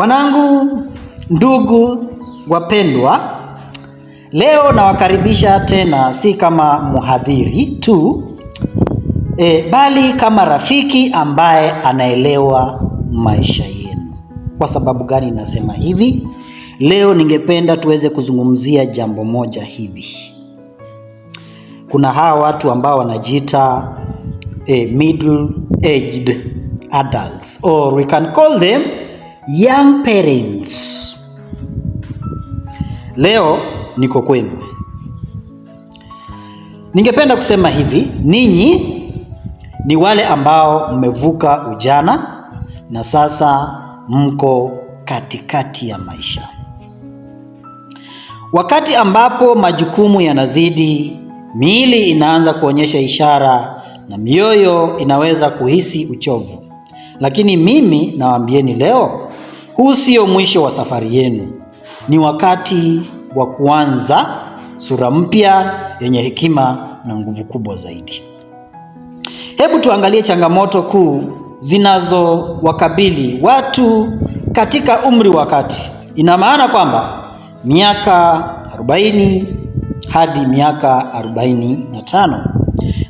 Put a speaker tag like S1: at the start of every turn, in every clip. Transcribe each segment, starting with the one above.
S1: Wanangu, ndugu wapendwa, leo nawakaribisha tena, si kama mhadhiri tu bali kama rafiki ambaye anaelewa maisha yenu. Kwa sababu gani nasema hivi? Leo ningependa tuweze kuzungumzia jambo moja hivi. Kuna hawa watu ambao wanajiita middle aged adults, or we can call them young parents. Leo niko kwenu. Ningependa kusema hivi, ninyi ni wale ambao mmevuka ujana na sasa mko katikati ya maisha. Wakati ambapo majukumu yanazidi, miili inaanza kuonyesha ishara na mioyo inaweza kuhisi uchovu. Lakini mimi nawaambieni leo, huu sio mwisho wa safari yenu. Ni wakati wa kuanza sura mpya yenye hekima na nguvu kubwa zaidi. Hebu tuangalie changamoto kuu zinazowakabili watu katika umri wa kati. Ina maana kwamba miaka 40 hadi miaka 45.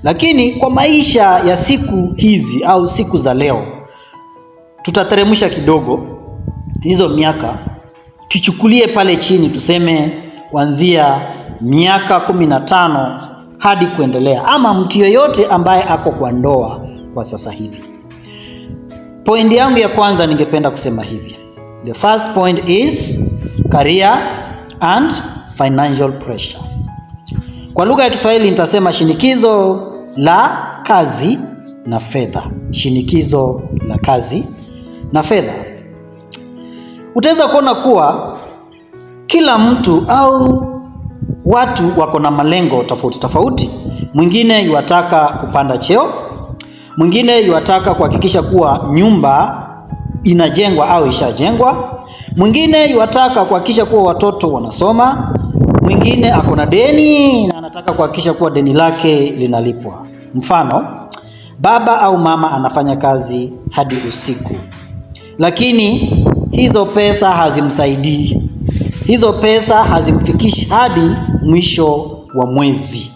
S1: Lakini kwa maisha ya siku hizi au siku za leo, tutateremsha kidogo hizo miaka, tuchukulie pale chini, tuseme kuanzia miaka 15 hadi kuendelea, ama mtu yeyote ambaye ako kwa ndoa kwa sasa hivi. Point yangu ya kwanza ningependa kusema hivi. The first point is career and financial pressure. Kwa lugha ya Kiswahili nitasema shinikizo la kazi na fedha. Shinikizo la kazi na fedha. Utaweza kuona kuwa kila mtu au watu wako na malengo tofauti tofauti. Mwingine yuataka kupanda cheo, mwingine yuataka kuhakikisha kuwa nyumba inajengwa au ishajengwa, mwingine yuataka kuhakikisha kuwa watoto wanasoma, mwingine ako na deni na anataka kuhakikisha kuwa deni lake linalipwa. Mfano, baba au mama anafanya kazi hadi usiku, lakini hizo pesa hazimsaidii, hizo pesa hazimfikishi hadi mwisho wa mwezi.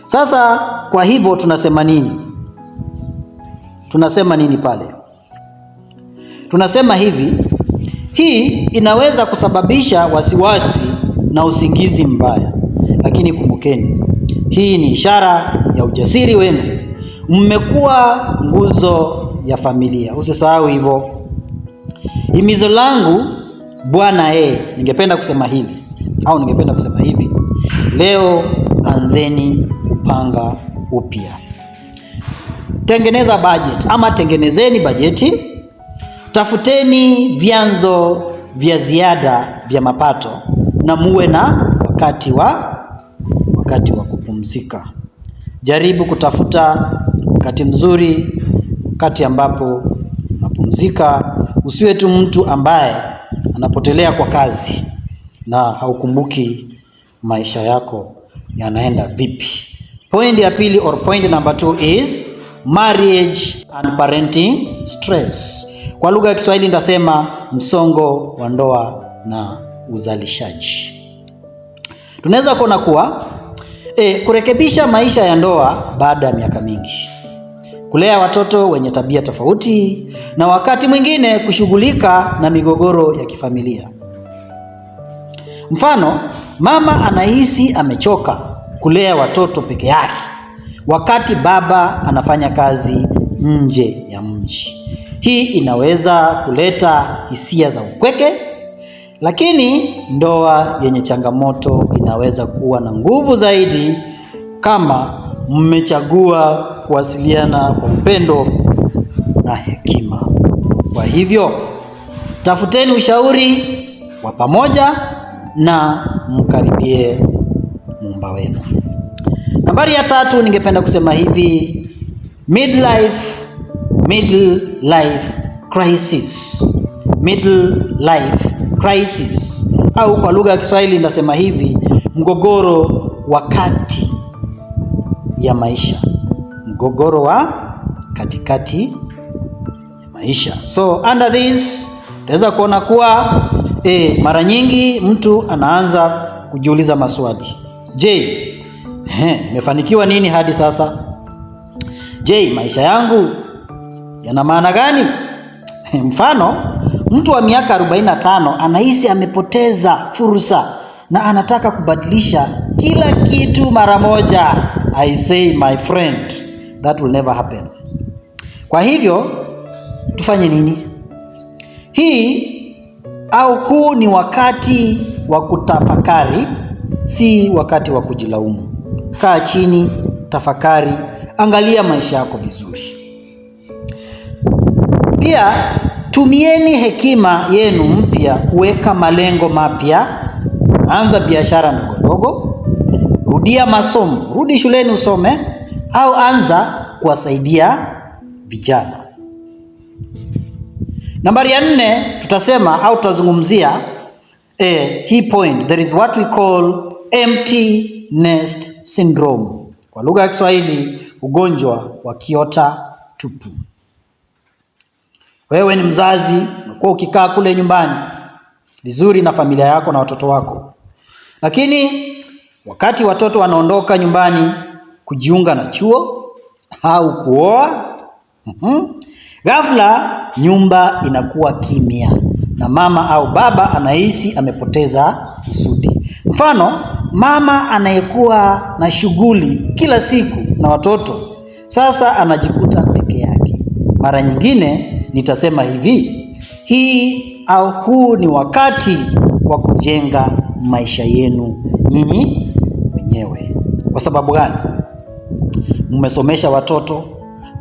S1: Sasa kwa hivyo tunasema nini? Tunasema nini pale? Tunasema hivi, hii inaweza kusababisha wasiwasi na usingizi mbaya, lakini kumbukeni, hii ni ishara ya ujasiri wenu. Mmekuwa nguzo ya familia, usisahau hivyo. Himizo langu bwana, ningependa kusema hili au ningependa kusema hivi leo, anzeni kupanga upya. Tengeneza budget ama tengenezeni bajeti, tafuteni vyanzo vya ziada vya mapato na muwe na wakati wa kupumzika. Jaribu kutafuta wakati mzuri, wakati ambapo unapumzika. Usiwe tu mtu ambaye anapotelea kwa kazi na haukumbuki maisha yako yanaenda vipi. Point ya pili or point number 2 is marriage and parenting stress. Kwa lugha ya Kiswahili nitasema msongo wa ndoa na uzalishaji. Tunaweza kuona kuwa kurekebisha maisha ya ndoa baada ya miaka mingi, kulea watoto wenye tabia tofauti, na wakati mwingine kushughulika na migogoro ya kifamilia. Mfano, mama anahisi amechoka kulea watoto peke yake, wakati baba anafanya kazi nje ya mji. Hii inaweza kuleta hisia za upweke, lakini ndoa yenye changamoto inaweza kuwa na nguvu zaidi kama mmechagua kuwasiliana kwa upendo na hekima. Kwa hivyo, tafuteni ushauri wa pamoja na mkaribie Muumba wenu. Nambari ya tatu ningependa kusema hivi, middle life crisis. Middle life crisis, au kwa lugha ya Kiswahili nasema hivi, mgogoro wa kati ya maisha, mgogoro wa katikati ya maisha. So under this Utaweza kuona kuwa mara nyingi mtu anaanza kujiuliza maswali. Je, nimefanikiwa nini hadi sasa? Je, maisha yangu yana maana gani? Mfano, mtu wa miaka 45 anahisi amepoteza fursa na anataka kubadilisha kila kitu mara moja. I say my friend, that will never happen. Kwa hivyo tufanye nini? Hii au huu ni wakati wa kutafakari, si wakati wa kujilaumu. Kaa chini, tafakari, angalia maisha yako vizuri. Pia tumieni hekima yenu mpya kuweka malengo mapya. Anza biashara ndogo ndogo, rudia masomo, rudi shuleni usome, au anza kuwasaidia vijana. Nambari ya 4 tutasema au tutazungumzia hii point, there is what we call empty nest syndrome. Kwa lugha ya Kiswahili, ugonjwa wa kiota tupu. Wewe ni mzazi, umekuwa ukikaa kule nyumbani vizuri na familia yako na watoto wako, lakini wakati watoto wanaondoka nyumbani kujiunga na chuo au kuoa, ghafla nyumba inakuwa kimya na mama au baba anahisi amepoteza kusudi. Mfano, mama anayekuwa na shughuli kila siku na watoto sasa anajikuta peke yake. Mara nyingine nitasema hivi, hii au huu ni wakati wa kujenga maisha yenu nyinyi wenyewe. Kwa sababu gani? Mmesomesha watoto,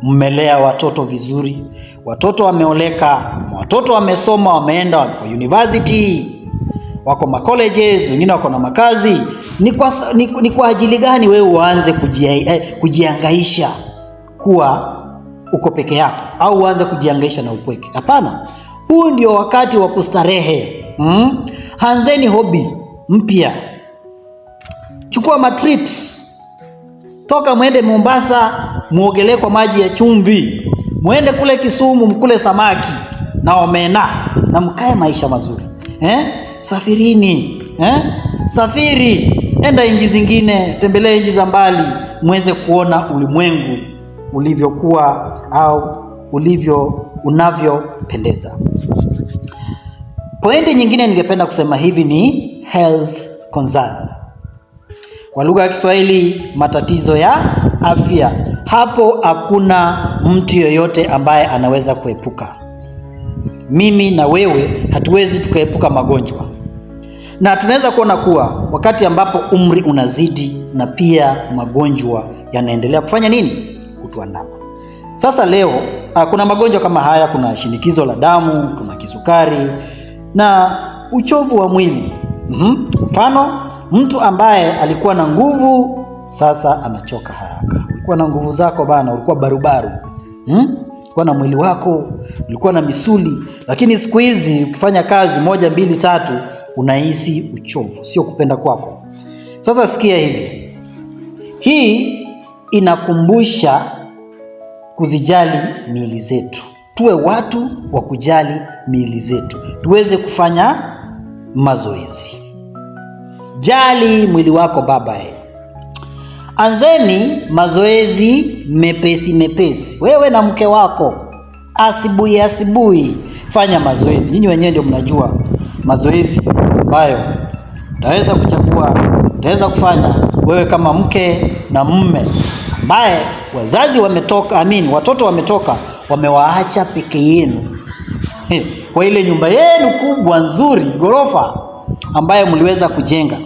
S1: mmelea watoto vizuri, watoto wameoleka, watoto wamesoma, wameenda kwa university, wako ma colleges, wengine wako na makazi. Ni kwa ajili gani wewe uanze kujihangaisha kuwa uko peke yako au uanze kujihangaisha na upweke? Hapana, huu ndio wakati wa kustarehe. Anzeni hobby mpya, chukua matrips, toka mwende Mombasa muogelee kwa maji ya chumvi, mwende kule Kisumu mkule samaki na omena na mkae maisha mazuri. Safirini, Safiri, enda nchi zingine, tembelee nchi za mbali, muweze kuona ulimwengu ulivyokuwa au ulivyo unavyopendeza. Pointi nyingine ningependa kusema hivi ni health concern. Kwa lugha ya Kiswahili, matatizo ya afya. Hapo hakuna mtu yoyote ambaye anaweza kuepuka. Mimi na wewe hatuwezi tukaepuka magonjwa. Na tunaweza kuona kuwa wakati ambapo umri unazidi na pia magonjwa yanaendelea kufanya nini? Kutuandama. Sasa leo kuna magonjwa kama haya, kuna shinikizo la damu, kuna kisukari na uchovu wa mwili. Mfano, mtu ambaye alikuwa na nguvu sasa anachoka haraka. Ulikuwa na nguvu zako bana, ulikuwa barubaru. Ulikuwa na mwili wako, ulikuwa na misuli, lakini siku hizi ukifanya kazi 1 2 3 unahisi uchovu, sio kupenda kwako. Sasa sikia hivi. Hii inakumbusha kuzijali miili zetu. Tuwe watu wa kujali miili zetu. Tuweze kufanya mazoezi. Jali mwili wako baba. Anzeni mazoezi mepesi mepesi. Wewe na mke wako asubuhi asubuhi fanya mazoezi. Nyinyi wenyewe ndio mnajua mazoezi ambayo utaweza kuchagua, utaweza kufanya wewe kama mke na mume ambaye wazazi wametoka, watoto wametoka, wamewaacha peke yenu. Kwa ile nyumba yenu kubwa nzuri ghorofa ambayo mliweza kujenga.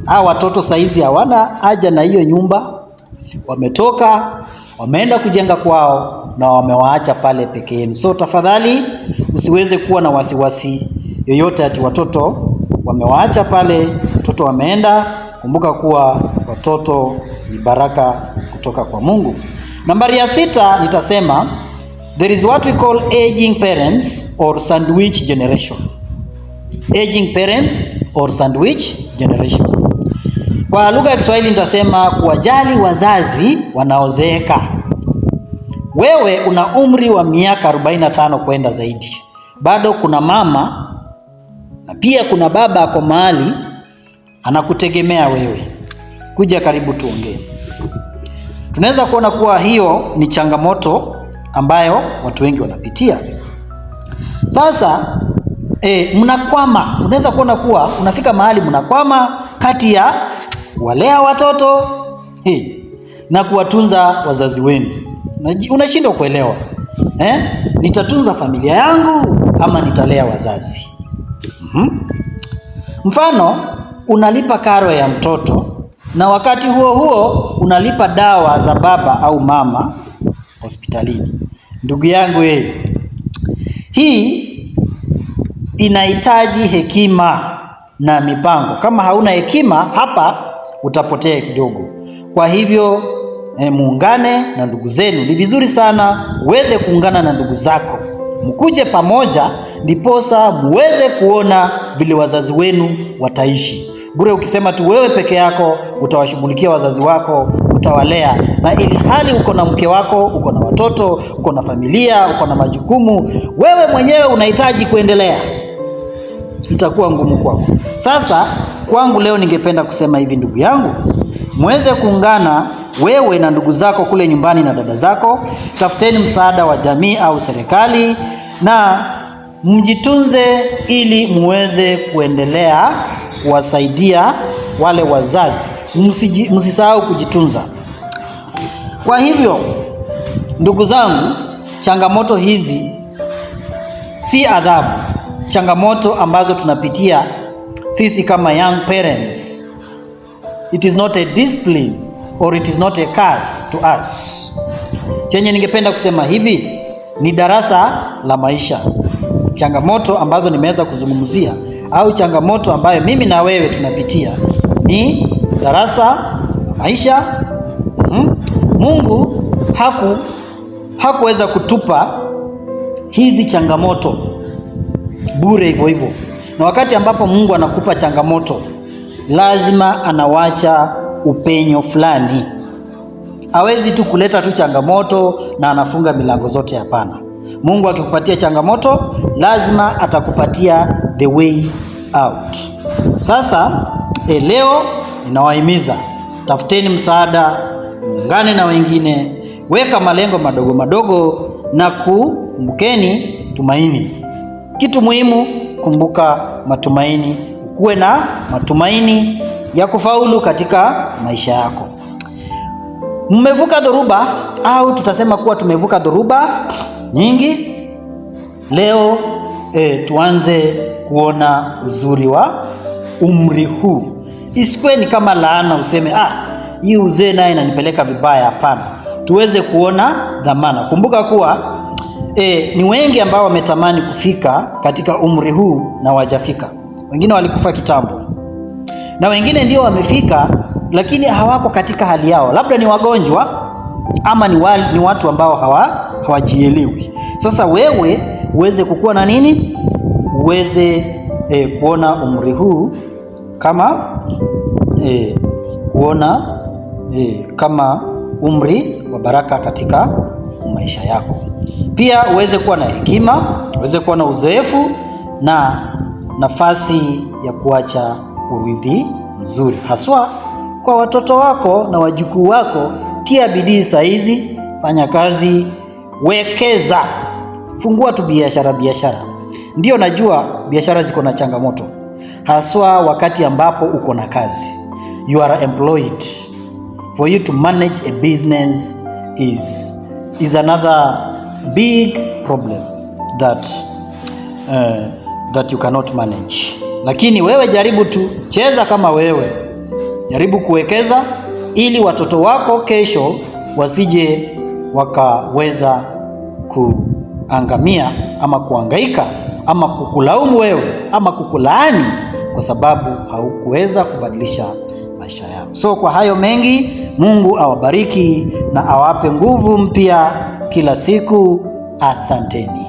S1: Hawa watoto saizi hawana haja na hiyo nyumba, wametoka, wameenda kujenga kwao na wamewaacha pale peke yenu. So tafadhali usiweze kuwa na wasiwasi yoyote ati watoto wamewaacha pale, watoto wameenda. Kumbuka kuwa watoto ni baraka kutoka kwa Mungu. Nambari ya 6 nitasema there is what we call aging parents or sandwich generation. Aging parents or sandwich generation. Kwa lugha ya Kiswahili nitasema kuwajali wazazi wanaozeeka. Wewe una umri wa miaka 45 kwenda zaidi. Bado kuna mama na pia kuna baba ako mahali anakutegemea wewe. Kuja karibu tuongee. Tunaweza kuona kuwa hiyo ni changamoto ambayo watu wengi wanapitia. Sasa mnakwama. Unaweza kuona kuwa unafika mahali mnakwama kati ya kuwalea watoto na kuwatunza wazazi wenu. Unashindwa kuelewa, nitatunza familia yangu ama nitalea wazazi? Mfano, unalipa karo ya mtoto na wakati huo huo unalipa dawa za baba au mama hospitalini. Ndugu yangu, hii inahitaji hekima na mipango. Kama hauna hekima hapa utapotea kidogo. Kwa hivyo muungane na ndugu zenu. Ni vizuri sana uweze kuungana na ndugu zako, mkuje pamoja, ndiposa muweze kuona vile wazazi wenu wataishi. Bure ukisema tu wewe peke yako utawashughulikia wazazi wako, utawalea, na ili hali uko na mke wako, uko na watoto, uko na familia, uko na majukumu, wewe mwenyewe unahitaji kuendelea, itakuwa ngumu kwako. Sasa kwangu leo ningependa kusema hivi, ndugu yangu, muweze kuungana wewe na ndugu zako kule nyumbani na dada zako, tafuteni msaada wa jamii au serikali na mjitunze ili muweze kuendelea kuwasaidia wale wazazi. Msisahau kujitunza. Kwa hivyo ndugu zangu, changamoto hizi si adhabu. Changamoto ambazo tunapitia sisi kama young parents, it is not a discipline or it is not a curse to us. Chenye ningependa kusema hivi ni darasa la maisha. Changamoto ambazo nimeweza kuzungumzia au changamoto ambayo mimi na wewe tunapitia ni darasa la maisha. Mungu hakuweza kutupa hizi changamoto bure hivyo hivyo. Na wakati ambapo Mungu anakupa changamoto, lazima anawacha upenyo fulani. Hawezi tu kuleta tu changamoto na anafunga milango zote, hapana. Mungu akikupatia changamoto, lazima atakupatia the way out. Sasa leo ninawahimiza, tafuteni msaada, muungane na wengine, weka malengo madogo madogo na kukumbukeni tumaini. Kitu muhimu, kumbuka matumaini, kuwe na matumaini ya kufaulu katika maisha yako. Mmevuka dhoruba au tutasema kuwa tumevuka dhoruba nyingi. Leo tuanze kuona uzuri wa umri huu. Isikuwe ni kama laana useme hii uzee naye inanipeleka vibaya. Hapana, tuweze kuona dhamana. Kumbuka kuwa ni wengi ambao wametamani kufika katika umri huu na wajafika. Wengine walikufa kitambo na wengine ndio wamefika, lakini hawako katika hali yao, labda ni wagonjwa ama ni watu ambao hawajielewi. Sasa wewe uweze kukua na nini, uweze kuona umri huu kama kuona kama umri wa baraka katika maisha yako. Pia uweze kuwa na hekima, uweze kuwa na uzoefu na nafasi ya kuacha urithi mzuri, haswa kwa watoto wako na wajukuu wako. Tia bidii saizi, fanya kazi, wekeza, fungua tu biashara. Ndio najua biashara ziko na changamoto, haswa wakati ambapo uko na kazi, you are employed. For you to manage a business is another big problem that you cannot manage. Lakini wewe jaribu tu, cheza kama wewe, jaribu kuwekeza ili watoto wako kesho wasije wakaweza kuangamia ama kuhangaika ama kukulaumu wewe ama kukulaani kwa sababu haukuweza kubadilisha maisha yao. So kwa hayo mengi, Mungu awabariki na awape nguvu mpya kila siku. Asanteni.